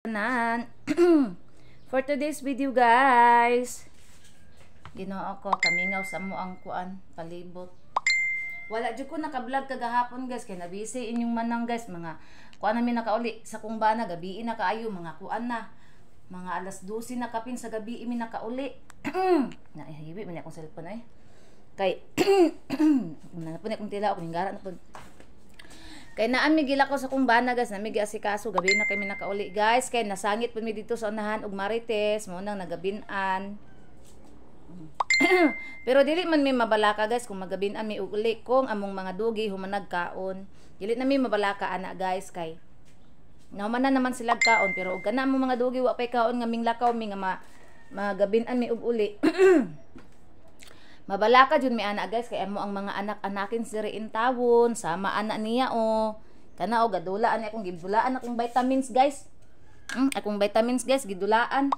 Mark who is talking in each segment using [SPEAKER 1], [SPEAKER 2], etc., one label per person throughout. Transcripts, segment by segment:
[SPEAKER 1] Tanan. For today's video, guys, Ginoo ko, kamingaw sa mo ang kuan palibot. Wala jud ko naka-vlog kagahapon, guys, kay nabisi inyong manang, guys, mga kuan namin nakauli sa kong bana, gabi na kaayo, mga kuan na. Mga alas 12 na kapin sa gabi imi nakauli. Na hiwi man akong cellphone ay. Kay na po na akong tila ako ninggara na po. Kay naami gilakaw sa kong bana, guys, nami giasikaso, gabi na kami nakauli, guys, kay nasangit pud mi dito sa unahan og marites, mo nang nagabinan. Pero dili man mi mabalaka, guys, kung magabinan mi og uli kung among mga dugi human nagkaon. Dili na mi mabalaka ana, guys, kay nahuman na naman sila kaon, pero og kana among mga dugi wa pay kaon nga minglakaw mi nga magabinan mi og uli. Mabalaka jud mi ana, guys, kay amo ang mga anak-anakin siri intawon sama ana niya o kana o gadulaan akong gidulaan akong vitamins, guys. Akong vitamins, guys, gidulaan.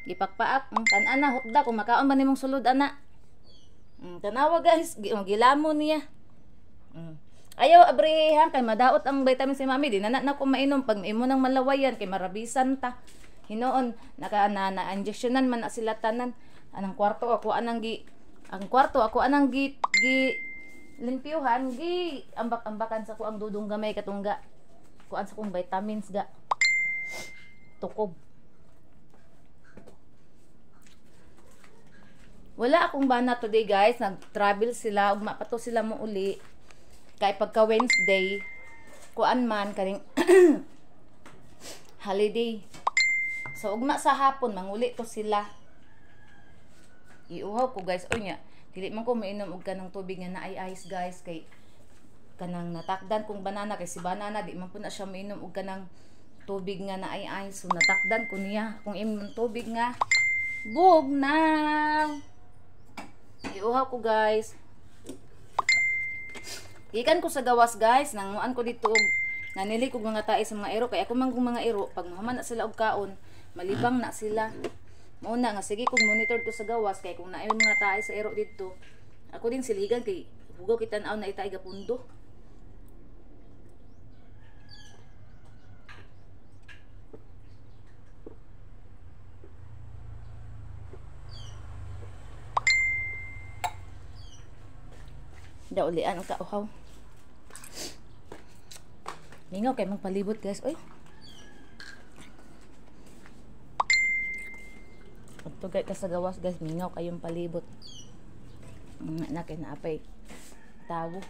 [SPEAKER 1] Gipakpaak kan ana hutda kung makaon ba nimong sulod ana. Tanawa, guys, gilamon niya. Ayaw abrihan kay madaot ang vitamins si mami, di na na ko mainom pag imo nang malawayan kay marabisan ta. Hinoon naka na, na injectionan man na sila tanan. Anang kwarto ako anang gi ang kwarto ako anang gi, gi limpyuhan gi ambak-ambakan sa ko ang dudong gamay katungga kuan sa kong vitamins ga tukob. Wala akong bana today, guys, nag-travel sila, ugma pa to sila mo uli kay pagka Wednesday kuan man kaning holiday. So ugma sa hapon manguli to sila. Iuhaw ko, guys. Oy nya, dili man ko mainom og kanang tubig nga naay ice, guys, kay kanang natakdan kong banana, kay si banana di man po na siya mainom og kanang tubig nga naay ice. So natakdan ko niya kung imong tubig nga bugnaw. Iuhaw ko, guys. Gikan ko sa gawas, guys, nanguan ko dito og nanili ko mga tae sa mga iro kay ako man kong mga iro pag mahuman na sila og kaon, malibang na sila. Mao na nga sige kung monitor ko sa gawas kay kung naay mga tae sa iro didto, ako din siligan kay hugaw kita tan-aw na itay gapundo. Daulian ang kauhaw. Mingaw kay mong palibot, guys. Oy. Tugay ka sa gawas, guys, mingaw kayong palibot. Na kay naapay tawo.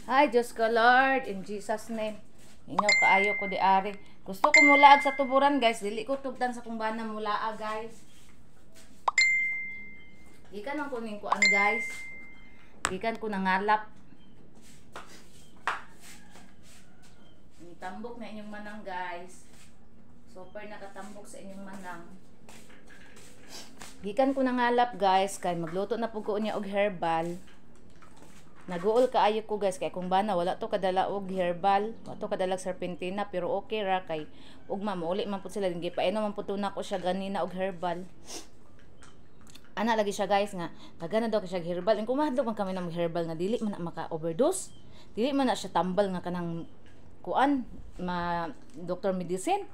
[SPEAKER 1] Ay, Diyos ko Lord, in Jesus name. Mingaw kaayo ko di ari. Gusto ko mulaag sa tuburan, guys, dili ko tugdan sa kung bana mulaag, guys. Gikan ang kuning kuan, guys. Gikan ko nangalap. Tambok na inyong manang, guys. Super nakatambok sa inyong manang. Gikan ko nangalap, guys, kay magluto na pud ko niya og herbal. Naguol kaayo ko, guys, kay kung bana wala to kadala og herbal, wala to kadala serpentina, pero okay ra kay ugma mouli man pud sila, gipainom man pud nako siya ganina og herbal. Ana lagi siya, guys, nga tagana daw kay siya herbal. Ing kumahadlok man kami ng herbal nga dili man na maka overdose. Dili man na siya tambal nga kanang kuan ma doctor medicine.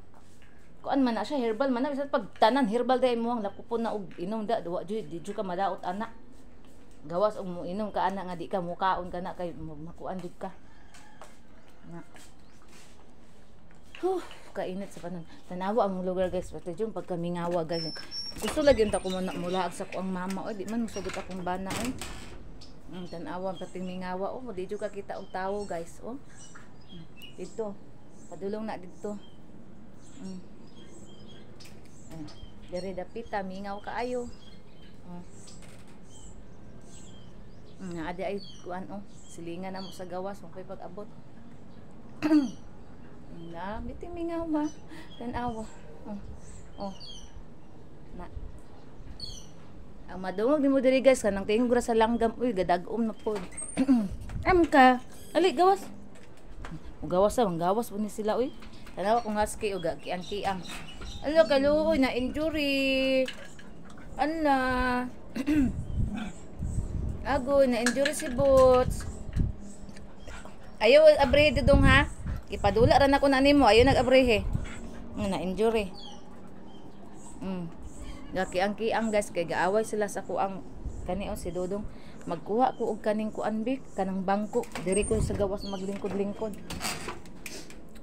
[SPEAKER 1] Kuan man na siya herbal man na, bisan pag tanan herbal dai mo ang lakupon na og inom da wa jud di jud ka madaot ana. Gawas og mo inom ka ana nga di ka mukaon ka na kay makuan jud ka. Nga. Huh, kainit sa panon. Tanawa ang lugar, guys, pati jud pagkamingawa, guys. Gusto lagi unta ko muna mulaag sa ko ang mama oy, di man musugot akong bana oy. Tanawa pati mingawa oh, di jud ka kita og tawo, guys, oh. Dito. Padulong na didto. Dere dapita mingaw kaayo. Oh. Adi ay kuan oh, silingan na mo sa gawas mo kay pag-abot. Na, biting mingaw ba? Tan-awa. Oh. Oh. Na. Ang madungog nimo diri, guys, kanang tingog ra sa langgam, uy, gadag-om na pod. Am ka. Ali gawas. Gawas sa, gawas po ni sila, uy. Tanawa kung husky o kiang-kiang. Ala, kaluoy, na injury. Ala. Agoy, na injury si Boots. Ayaw, abre dudong ha. Gipadula ra nako na nimo, ayo nag-abrihe. Na injury. Gakiang-kiang guys kay gaaway sila sa kuang kani oh si Dodong. Magkuha ko og kaning kuan bik, kanang bangko. Diri ko sa gawas maglingkod-lingkod.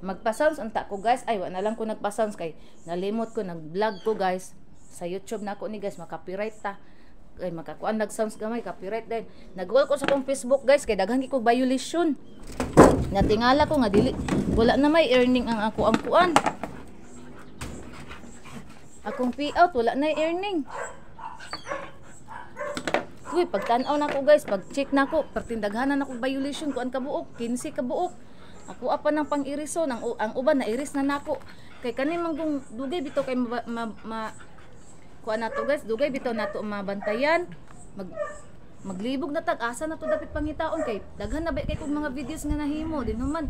[SPEAKER 1] Magpa-sounds unta ko guys. Ay, wa na lang ko nagpa-sounds kay nalimot ko nag-vlog ko guys. Sa YouTube na ako ni guys, makapiright ta. Ay makakuan nag-sounds gamay, copyright din. Nag-wall ko sa akong Facebook guys kay daghan ko violation. Natingala ko nga dili wala na may earning ang ako ang kuan. Akong payout wala na earning. Uy, pagtan-aw na ko guys, pag-check na ko, pertindaghanan ako violation kuan ka buok, 15 ka buok. Ako apa nang pang-irison, ang uban na iris na nako. Kay kani man kung dugay bitaw kay ma kuan nato guys, dugay bitaw nato mabantayan. Maglibog na tag asa na to dapit pangitaon kay daghan na ba kay kog mga videos nga nahimo din human.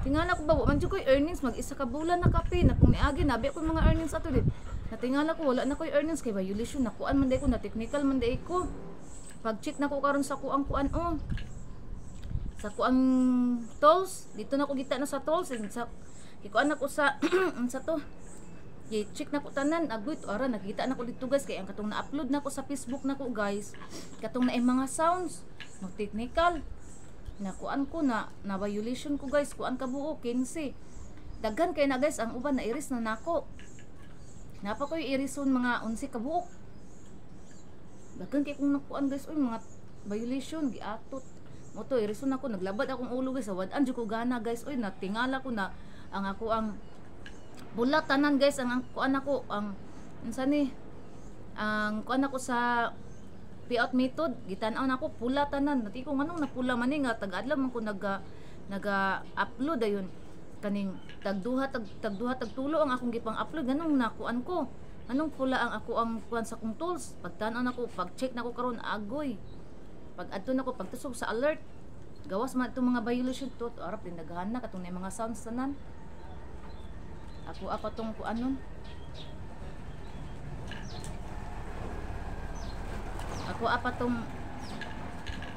[SPEAKER 1] Tingala ko ba wa man jud koy earnings, mag isa ka bulan na kape na kung niagi nabi ko mga earnings ato din. Natingala ko wala na koy earnings kay violation nakuan man day ko, na technical man day ko. Pag-check na ko karon sa kuang kuan oh. Sa kuang tolls, dito na ko gita na sa tolls sa gikuan na ko sa unsa to. I-check na ko tanan, agoy to ara nakita na ko dito guys kay ang katong na-upload na ko sa Facebook na ko guys. Katong naay mga sounds, mag technical. Nakuan ko na na violation ko guys, kuan ka buo 15. Daghan kay na guys ang uban na iris na nako. Napa koy irison mga 11 ka buok. Daghan kay kung nakuan guys, oy mga violation giatot. Mo to irison ako, naglabad akong ulo guys, wad-an jud ko gana guys, oy natingala ko na ang ako ang pula tanan guys, ang kuan ako ang unsa ni ang kuan ako sa payout method, gitan-aw nako pula tanan. Nati ko nganong napula man ni nga tag-adlaw man ko naga upload ayon kaning tagduha tag tagtulo ang akong gipang-upload, nganong nakuan ko anong pula ang ako ang kuan sa akong tools. Pagtan-aw nako, pag-check nako karon agoy. Pag adto nako pagtusok sa alert, gawas man itong mga violation to, arap din naghahan na katong na mga sounds tanan. Ako apa tong kuanon. Ako apa tong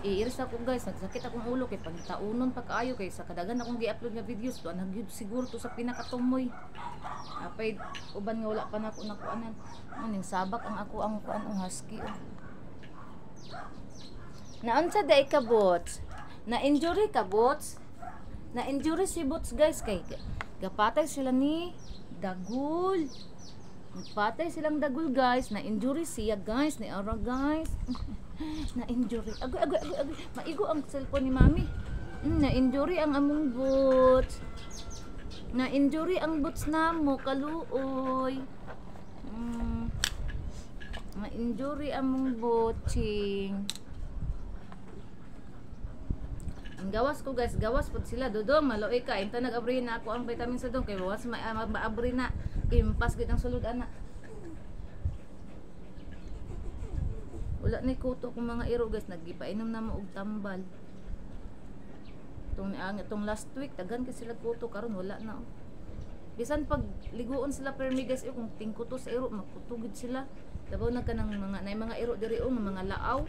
[SPEAKER 1] iiris ako guys, nagsakit akong ulo kay pagtaunon pa kaayo kay sa kadagan akong gi-upload nga videos to nagyud siguro to sa pinakatumoy. Apay uban nga wala pa nako nakuanan. Aning sabak ang ako ang kuan ang husky. Oh. Naunsa day ka bots? Na injury ka bots? Na injury si bots guys kay gapatay sila ni Dagul. Nagpatay silang Dagul guys, na injury siya guys, ni ara guys. Na injury. Agoy agoy agoy agoy. Maigo ang cellphone ni mami. Na injury ang among boots. Na injury ang boots namo kaluoy. Na injury among bootsing. Ang gawas ko guys, gawas pud sila Dodong, maluoy ka. Inta nag-abri na ako ang vitamin sa dong kay bawas maabri na. Impas gid ang sulod ana. Wala ni kuto kung mga iro guys, nagipainom na mo og tambal. Tong niang itong last week daghan kay sila kuto, karon wala na. Oh. Bisan pag liguon sila permi guys, eh, kung tingkuto sa iro magkutugid sila. Labaw na kanang mga nay mga iro diri oh, mga laaw.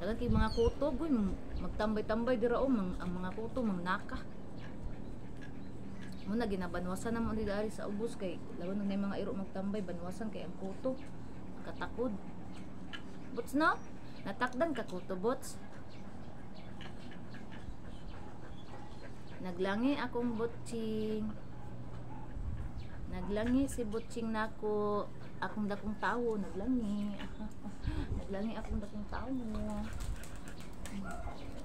[SPEAKER 1] Daghan kay mga kuto, goy magtambay-tambay dira oh, ang mga kuto mangnaka. Muna ginabanwasan na mo diri sa ubos kay labaw na nay mga iro magtambay, banwasan kay ang kuto katakod. Bots no? Natakdan ka kuto bots. Naglangi akong butching. Naglangi si butching nako. Akong dakong tawo naglangi. Naglangi akong dakong tawo.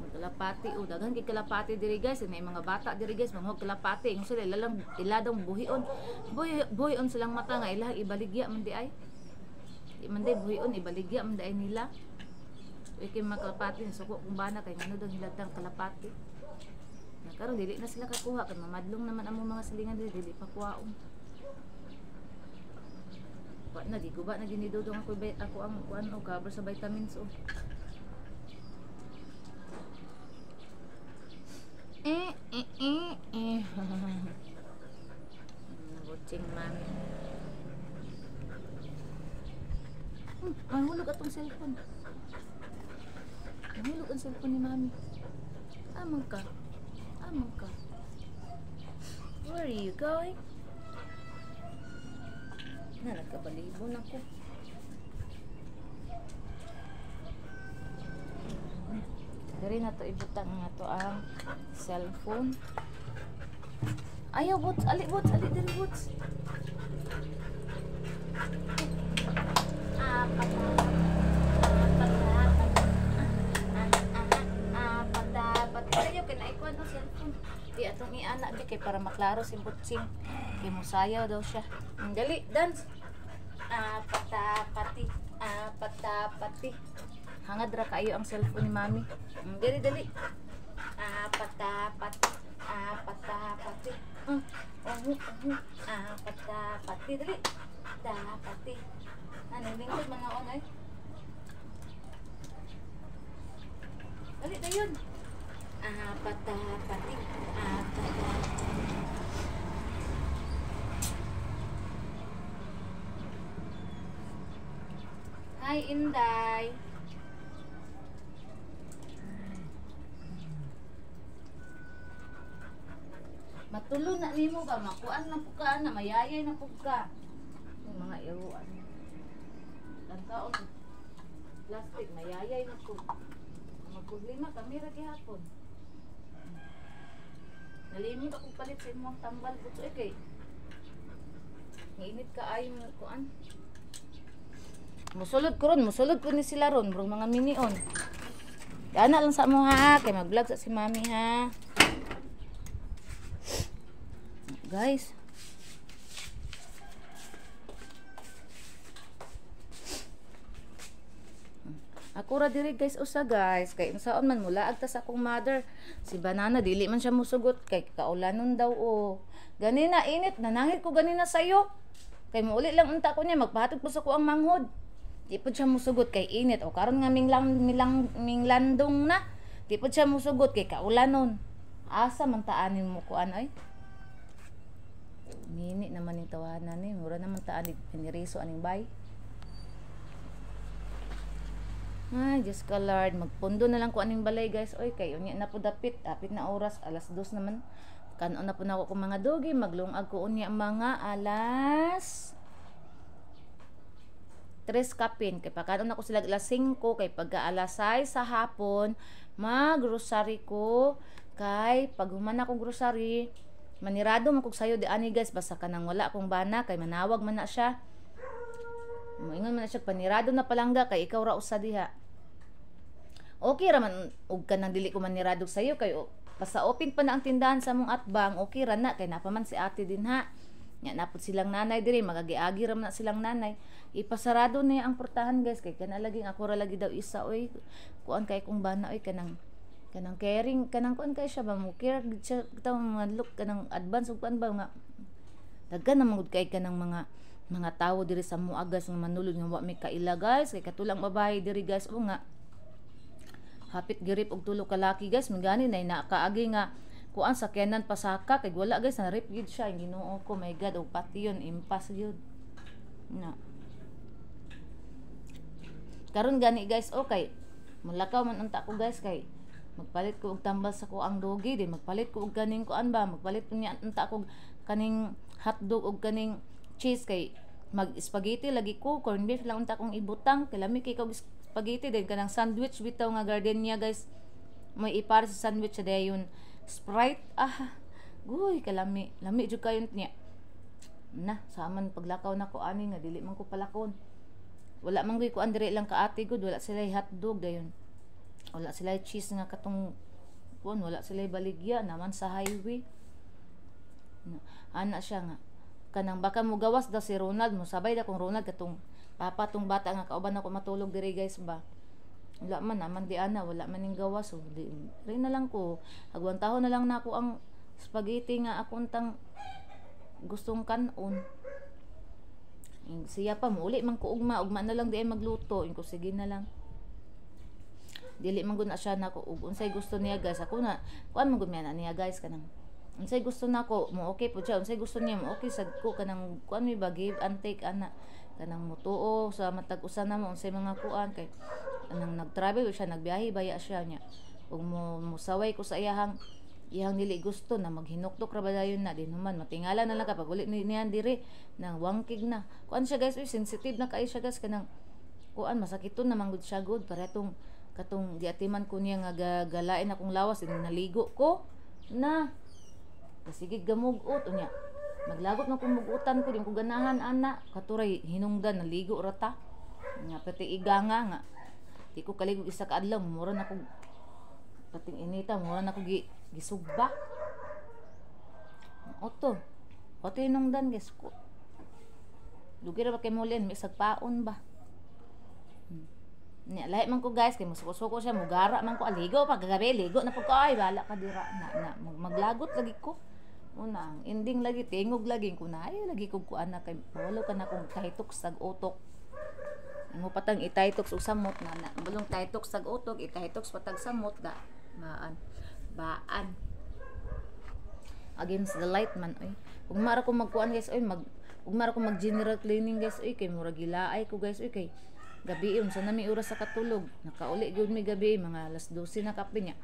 [SPEAKER 1] Kalapati oh, daghan kay kalapati diri guys, may mga bata diri guys, manghog kalapati, ingon sila ilalang iladong buhion. Buhion silang mata nga ilang ibaligya man di ay. Di man day buhion ibaligya man day nila. Uy kay mga kalapati suko kung bana kay ngano daw hiladang kalapati. Na karon dili na sila kakuha kay mamadlong naman among mga silingan diri, dili pa kuwaon. Wa na di guba na gini Dodong ako ako ang kuan og cover sa vitamins oh. Eh eh eh eh. Watching mami. Mahulog atong cellphone. Mahulog ang cellphone ni mami. Amang ka. Amang ka. Where are you going? Na, nagkabalibon ako. Dari na to ibutang nga to ang cellphone. Ayaw, Boots. Ali, Boots. Ali, diri, Boots. Apat, apat, apat. Apat, apat. Ayaw, kinaikuan ang cellphone. Di atong iana, di kay para maklaro si Bootsing. Kay musayaw daw siya. Dali, dance. Apat, apati. Apat, apati. Hangad ra kayo ang cellphone ni Mami. Dali, dali. Apat, apat. Apat, apati. Apat, apati. Dali. Dapati. Ano, lingkod mga onay. Dali, dayon. Apat, apati. Apat, apati. Hi, Inday. Matulo na nimo ba makuan na pud ka na mayayay na pud ka. Yung mga iruan. Tantaon plastic mayayay na pud. Magproblema kami ra gihapon. Nalimot akong palit sa imong tambal butso eh kay ngiinit ka ay mo kuan. Musulod ko ron, musulod ko ni sila ron, bro mga minion. Ana lang sa mo ha, kay mag-vlog sa si Mami ha. Guys, ako ra diri guys usa guys kay unsaon man mulaag ta sa akong mother si Banana dili man siya musugot kay kaulanon daw o ganina init nanangit ko ganina sayo kay muuli lang unta ko niya magpahatod po sa ko ang manghod di pud siya musugot kay init o karon nga minglandong na di pud siya musugot kay kaulanon asa man taanin mo kuan ay. Mini naman yung tawanan ni. Mura naman taan piniriso aning bay. Ay, Diyos ka Lord. Magpundo na lang ko aning balay guys. Oy, kay unya na po dapit. Apit na oras. 2:00 naman. Kanon na po na ako kung mga dogi. Maglungag ko unya mga alas 3 kapin. Kay pakanon ako sila alas 5. Kay pagka alas 6 sa hapon, mag-grocery ko. Kay pag human akong grocery, manirado man kog sayo di ani guys basta kanang wala akong bana kay manawag man na siya. Moingon man na siya panirado na palangga kay ikaw ra usa diha. Okay ra man og kanang dili ko manirado sayo kay basta open pa na ang tindahan sa mong atbang, okay ra na kay napa man si ate din ha. Nya napod silang nanay diri magagiagi ra man na silang nanay. Ipasarado niya ang portahan guys kay kana lagi ako ra lagi daw isa oy kuan kay kong bana oy kanang kanang caring kanang kuan kay siya ba mo care siya taw mga look kanang advance ug kuan ba nga daghan na mangud kay kanang mga tawo diri sa muagas nga manulod nga wa may kaila guys kay katulang babae diri guys o nga hapit girip og tulo ka laki guys mangani nay nakaagi nga kuan sakyanan pasaka kay wala guys na rip gid siya. Ginoo ko, my God, og pati yun impas gyud na karon gani guys. Okay, mulakaw man unta ko guys kay magpalit ko og tambal sa ko ang dogi din, magpalit ko og kaning kuan ba, magpalit ko niya unta ko kaning hotdog og kaning cheese kay mag spaghetti lagi ko, corn beef lang unta kong ibutang kay lami kay kog spaghetti din kanang sandwich bitaw nga gardenia guys, may ipar sa sandwich sa dayon Sprite, ah guy kalami, lami jud kayo niya na sa man paglakaw nako ani nga dili man ko palakon, wala man gyud kuan diri lang ka ate gud, wala sila hotdog dayon, wala sila cheese nga katong kuan, wala sila baligya naman sa highway. Ana siya nga kanang baka mugawas daw si Ronald, musabay da kong Ronald katong papa tong bata nga kauban ako matulog diri guys ba. Wala man naman di ana, wala man ning gawas, so di rin na lang ko agwantahon na lang nako ang spaghetti nga akong tang gustong kanon. Siya pa muuli man ko ugma, ugma na lang di ay magluto, inko sige na lang. Dili man gud na siya nako ug unsay gusto niya guys, ako na kuan man gud na niya guys kanang unsay gusto nako mo okay po siya, unsay gusto niya mo okay sad ko kanang kuan mi ba give and take ana kanang mutuo sa matag usa na mo unsay mga kuan kay anang nagtravel siya, nagbiyahe baya siya niya ug mo musaway ko sa iyahang Iyang dili gusto na maghinuktok ra ba dayon na din human matingala na lang ka pag uli ni niyan diri nang wangkig na. Kuan siya, guys, uy, sensitive na kaayo siya, guys, kanang kuan masakiton na manggod siya gud para tong katong giatiman ko niya nga galain akong lawas din naligo ko na. Sige gamugot unya. Maglagot man kung mugutan ko, di ko ganahan ana. Katuray hinungdan naligo ra ta. Nga pati iganga nga. Di ko kaligog isa ka adlaw, mura na ko pating inita, mura na ko gisugba. Oto. Oto hinungdan, guys ko. Dugi ra ba kay mulin, may isag paon ba. Nya lahi man ko, guys, kay musuko-suko siya, mugara man ko, aligo pa kagabi, ligo na pud ko, ay bahala ka dira na, na maglagot lagi ko. Una, ang ending lagi tingog lagi ko na ay lagi ko kuan na kay walo ka na kung tahitok sag utok. Imo patang itahitok og samot na na bulong tahitok sag utok, itahitok patag samot da. Baan. Baan. Against the light man oy. Ug mara ko magkuan, guys, oy, mag ug mara ko mag general cleaning, guys, oy, kay murag gilaay ko, guys, oy, kay gabi unsa na mi oras sa katulog. Nakauli gyud mi gabi mga alas 12 na kape niya.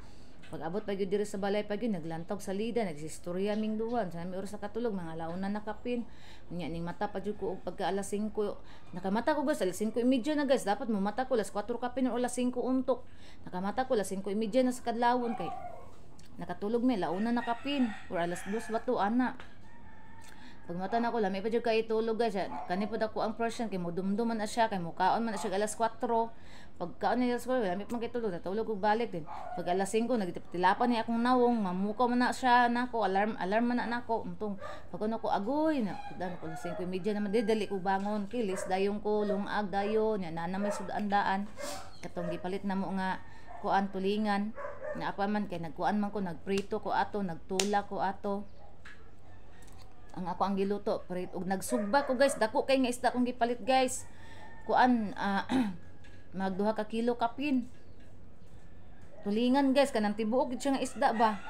[SPEAKER 1] Pag abot pa gyud diri sa balay pa gyud naglantaw sa lida, nagsistorya ming duha. Unsa na mi oras sa katulog, mga alauna na kapin. Unya ning mata pa jud ko og pagka alas 5. Nakamata ko, guys, alas 5:30 na, guys. Dapat mo mata ko alas 4 kapin o alas 5 untok. Nakamata ko alas 5:30 na sa kadlawon kay nakatulog mi launa na kapin or alas 2 ba to ana. Pag mata na ako, lami pa jud kay tulog, guys. Kani pud ako ang person kay modumdum man na siya kay mukaon man na siya alas 4. Pagkaon niya alas 4, lami pa man kay tulog, natulog og balik din. Pag alas 5 nagtilapan niya akong nawong, mamukaw man na siya nako, alarm alarm man na nako. Untong pag ano ko agoy na, dan ko alas 5:30 naman di dali ko bangon, kilis dayon ko lungag dayon, nya na may sudan-daan. Katong gipalit na mo nga kuan tulingan. Naapa man kay nagkuan man ko, nagprito ko ato, nagtula ko ato. Ang ako ang giluto prit og nagsugba ko, guys, dako kay nga isda kong gipalit, guys, kuan mag 2 ka kilo kapin tulingan, guys, kanang tibuok gid siya nga isda ba.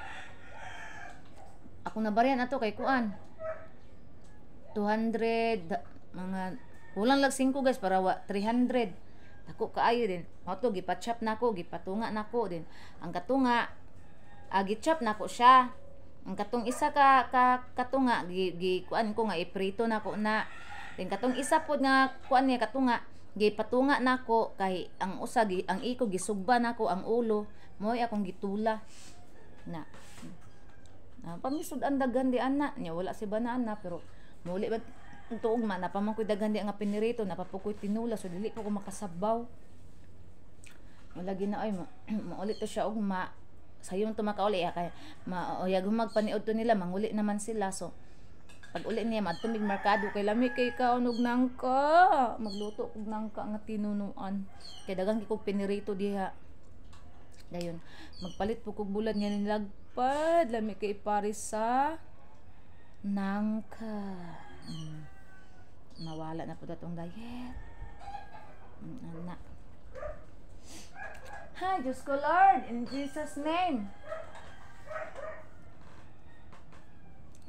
[SPEAKER 1] Ako nabaryan ato kay kuan 200, mga kulang lag 5, guys, para wa 300. Dako kaayo din mao to. Gipachop nako, gipatunga nako din ang katunga, gichop nako siya. Ang katong isa ka katunga gi, gi kuan ko nga iprito nako na din. Katong isa pod nga kuan niya katunga gipatunga nako kay ang usa gi, ang iko gisugba nako ang ulo mo'y akong gitula na na pamisud-an daghan di ana nya. Wala si banana pero muli ba tuog man napa man ko'y daghan di nga pinirito, napa po ko'y tinula, so dili po ko makasabaw. Wala gina ay maulit to siya ugma sayon to makauli kay mauyag magpaniod to nila, manguli naman sila. So pag uli niya madto mig merkado kay lami kay kaon og nangka. Magluto kog nangka nga tinunuan kay daghan kay kog pinirito diha. Dayon magpalit po kog bulad nga nilagpad, lami kay pares sa nangka. Mawala na po datong diet ana. Hi, Diyos ko Lord, in Jesus' name.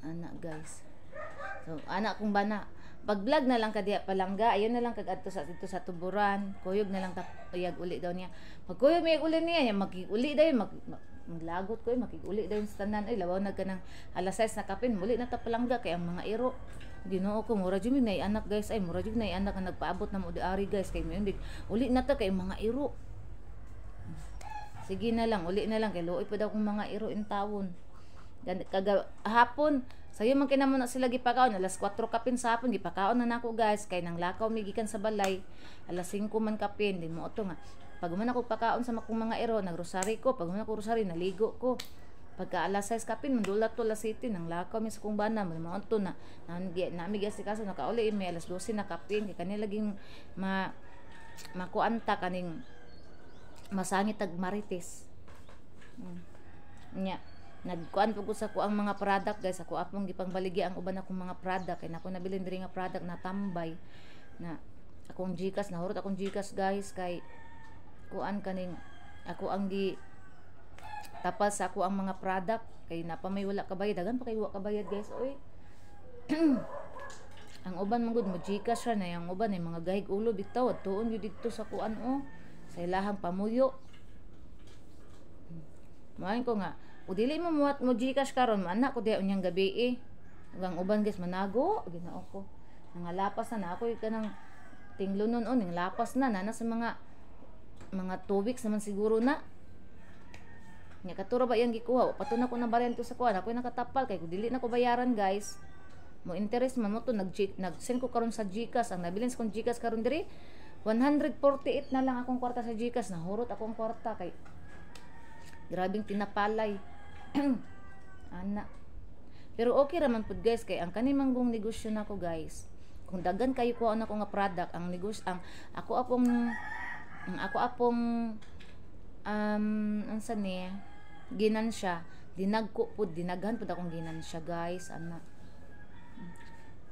[SPEAKER 1] Ana, guys. So, ana kung bana, pag-vlog na lang ka diya palangga, ayun na lang kag adto sa dito sa tuburan, kuyog na lang ta uyag uli daw niya. Pag kuyog may uli niya, makig-uli dayon, maglagot ko, makig-uli dayon sa tanan. Ay, labaw na ka ng alas 6 na kapin, muli na ta palangga kay ang mga iro. Ginoo ko, mura jud nay anak, guys, ay mura jud nay anak nga nagpaabot na mo di ari, guys, kay mayon uli na ta kay mga iro. Sige na lang, uli na lang kay luoy pa daw kung mga iro in tawon. Kaga hapon, sayo man kinamo na sila gipakaon alas 4 kapin sa hapon gipakaon na nako, guys, kay nang lakaw mi gikan sa balay alas 5 man kapin din mo to nga. Pag man ako pakaon sa akong mga iro, nagrosary ko. Pag man ako rosary, naligo ko. Pagka alas 6 kapin, mandulat to alas 7, nang lakaw mi sa kong bana, mo to na nami kaso nakauli mi alas 12 na kapin kay kanila laging ma makuanta kaning masangit tag marites. Nya nagkuan po ko sa kuang mga product, guys. Ako apong gipangbaligya ang uban akong mga product kay nako nabilin diri nga product na tambay na akong GCash. Nahurot akong GCash, guys, kay kuan kaning ako ang gi tapal sa ako ang mga product kay napa may wala kabayad. Daghan pa kay wa kabayad, guys, oy. Ang uban man gud mo GCash ra na. Ang uban ay mga gahig ulo bitaw, adtuon gyud didto sa kuan o sa ilahang pamuyo. Moayon ko nga O dili mo muhat mo GCash karon, anak ko diha unyang gabi eh. Ug ang uban guys manago, Ginoo ko. Nangalapas na na ako kanang tinglo nun oh, ning lapas na nana sa mga 2 weeks naman siguro na. Nya katuro ba iyang gikuha? Wa pa to na ko na baryan to sa kuan. Ako nakatapal kay kung dili na ko bayaran guys. Mo interest man mo to, nag-send ko karon sa GCash. Ang nabilin sa kong GCash karon diri 148 na lang akong kwarta sa GCash. Nahurot akong kwarta kay grabing tinapalay. Ana. Pero okay raman pud guys kay ang kani manggong negosyo nako guys. Kung daghan kayo kuha nako nga product, ang negosyo ang ako apong unsa ni ginansya, dinagko pud, dinaghan pud akong ginansya guys, ana.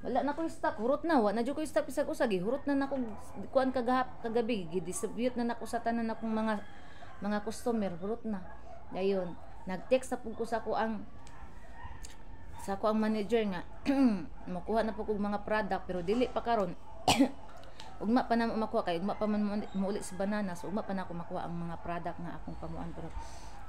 [SPEAKER 1] Wala na ko stock, hurot na, wa na jud ko stock bisag usa, gihurot na nako kuan kagabi, gi-distribute na nako sa tanan akong mga customer, hurot na. Dayon, nag-text na pud ko sa ako ang manager nga makuha na po kog mga product pero dili pa karon. Ugma pa na mo makuha kay ugma pa man mo muuli sa banana, so ugma pa na ako makuha ang mga product nga akong pamuan, pero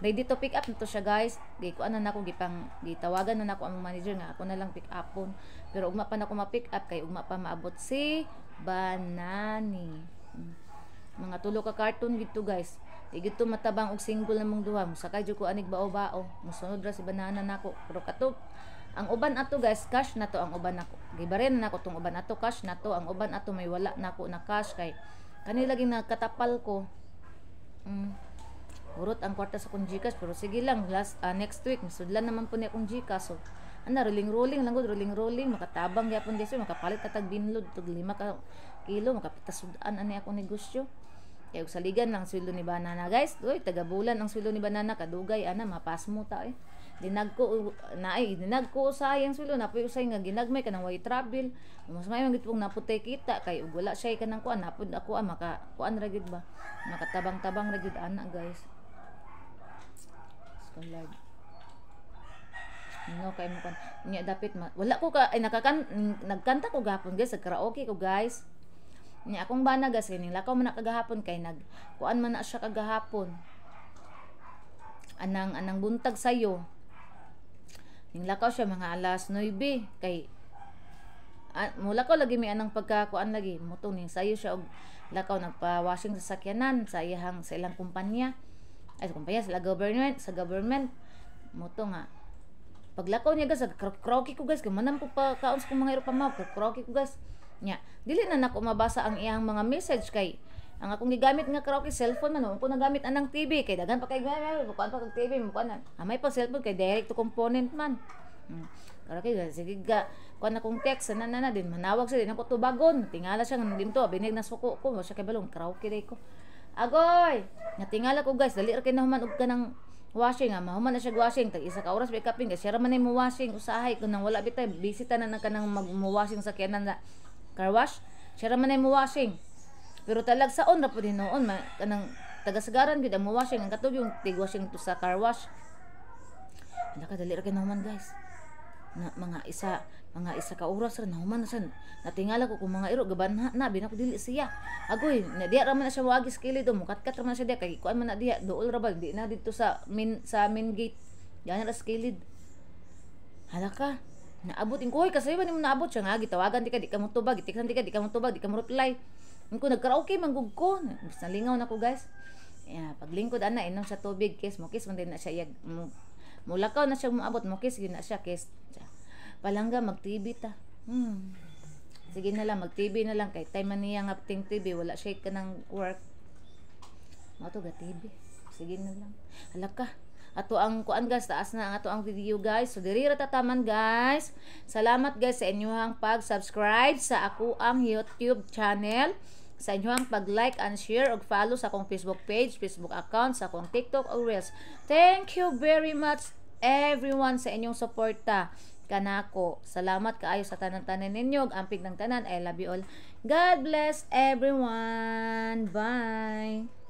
[SPEAKER 1] ready to pick up na to siya guys. Gi kuan na nako, gipang gitawagan na nako ang manager nga ako na lang pick upon, pero ugma pa nako ma-pick up kay ugma pa maabot si banani. Mga tulo ka carton gito guys. Di gito matabang og single na mong duha. Musakay jud ko anig bao-bao. Musunod ra si banana nako. Pero kato ang uban ato guys, cash na to ang uban nako. Gibaryan na nako tong uban ato, cash na to. Ang uban ato may wala nako na cash kay kani lagi nakatapal ko. Hurot ang kwarta sa akong GCash, pero sige lang, last next week misudlan naman po niya akong GCash, so ana, rolling rolling lang gud, rolling rolling, makatabang gyapon guys, makapalit ta tag binlod tug 5 ka kilo, makapitasud-an ani akong negosyo. Kaya og saligan lang sweldo ni Banana guys. Uy, tagabulan ang sweldo ni Banana kadugay ana, mapasmo ta eh. Dinagko na ay dinagko usahay ang sweldo, napoy usay nga ginagmay kanang way travel. Mas may man gid pong naputay kita kay ug wala siya kanang kuan, napud ako ah, maka kuan ra gid ba. Makatabang-tabang ra gid ana guys. Scholar. No, kay mo kan. Nya dapit ma, wala ko ka ay nakakan nagkanta ko gahapon guys, sa karaoke ko guys. Nya akong bana guys, kay lakaw man na kagahapon kay nag kuan man na siya kagahapon. Anang anang buntag sayo. Ning lakaw siya mga alas 9 kay mulakaw lagi mi anang pagkakuan lagi mutong ning sayo siya og lakaw, nagpa-washing sa sakyanan sa iyang sa ilang kumpanya, ay sa kumpanya sila government, sa government moto nga paglakaw niya guys, karaoke ko guys, kay manam ko pa kaon sa kong mga iro pa ma karaoke ko guys. Nya dili na nako mabasa ang iyang mga message kay ang akong gigamit nga karaoke cellphone man, ko nagamit anang TV kay daghan pa kay kuan pa kag TV mo kuan na may pag cellphone kay direct to component man. Karaoke guys, sige ga kuan akong text na na, na din manawag siya, din ako tubagon, tingala siya nga dinto binig na suko ko siya kay balong karaoke day ko. Agoy, natingala ko guys, dali ra kay nahuman og kanang washing nga mahuman na siya washing tag isa ka oras ba kapin kay siya ra man mo washing usahay kun nang wala bitay bisita na nang kanang mag mo washing sa kiyanan na car wash, siya ra man mo washing, pero talagsaon ra pud hinuon ma, kanang tagasagaran gid ang mo washing, ang katog yung tig washing to sa car wash. Hala ka, dali ra kay nahuman guys na mga isa ka oras ra nahuman na siya. Natingala ko kung mga iro gabanha na binako, dili siya. Agoy, na diya ra man na siya moagi sa kilid, mukatkat ra man siya diya kay kuan man na diya, duol ra ba di na didto sa main gate diyan ra sa kilid. Hala ka, naabot ko, "Hoy, kasay ba nimo naabot?" Siya nga gitawagan di ka, di ka mo tubag, gitiksan di ka, di ka mo tubag, di ka mo reply. Ko nagkaraoke man gug ko. Bis nalingaw na ko guys. Yeah, paglingkod ana, inom siya tubig, kiss mo kiss man din na siya, yag mo mulakaw na siya moabot, mo kiss gyud na siya, kiss. "Palangga, mag TV ta." Sige na lang, mag TV na lang kay time man niya nga ting TV, wala siya kanang work. Mo to ga TV. Sige na lang. Hala ka. Ato ang kuan guys, taas na ang ato ang video guys. So diri ra tataman guys. Salamat guys sa inyong pag-subscribe sa ako ang YouTube channel, sa inyong pag-like and share ug follow sa akong Facebook page, Facebook account, sa akong TikTok o Reels. Thank you very much everyone sa inyong suporta kanako. Salamat kaayo sa tanan-tanan ninyo. Ug amping ng tanan. I love you all. God bless everyone. Bye.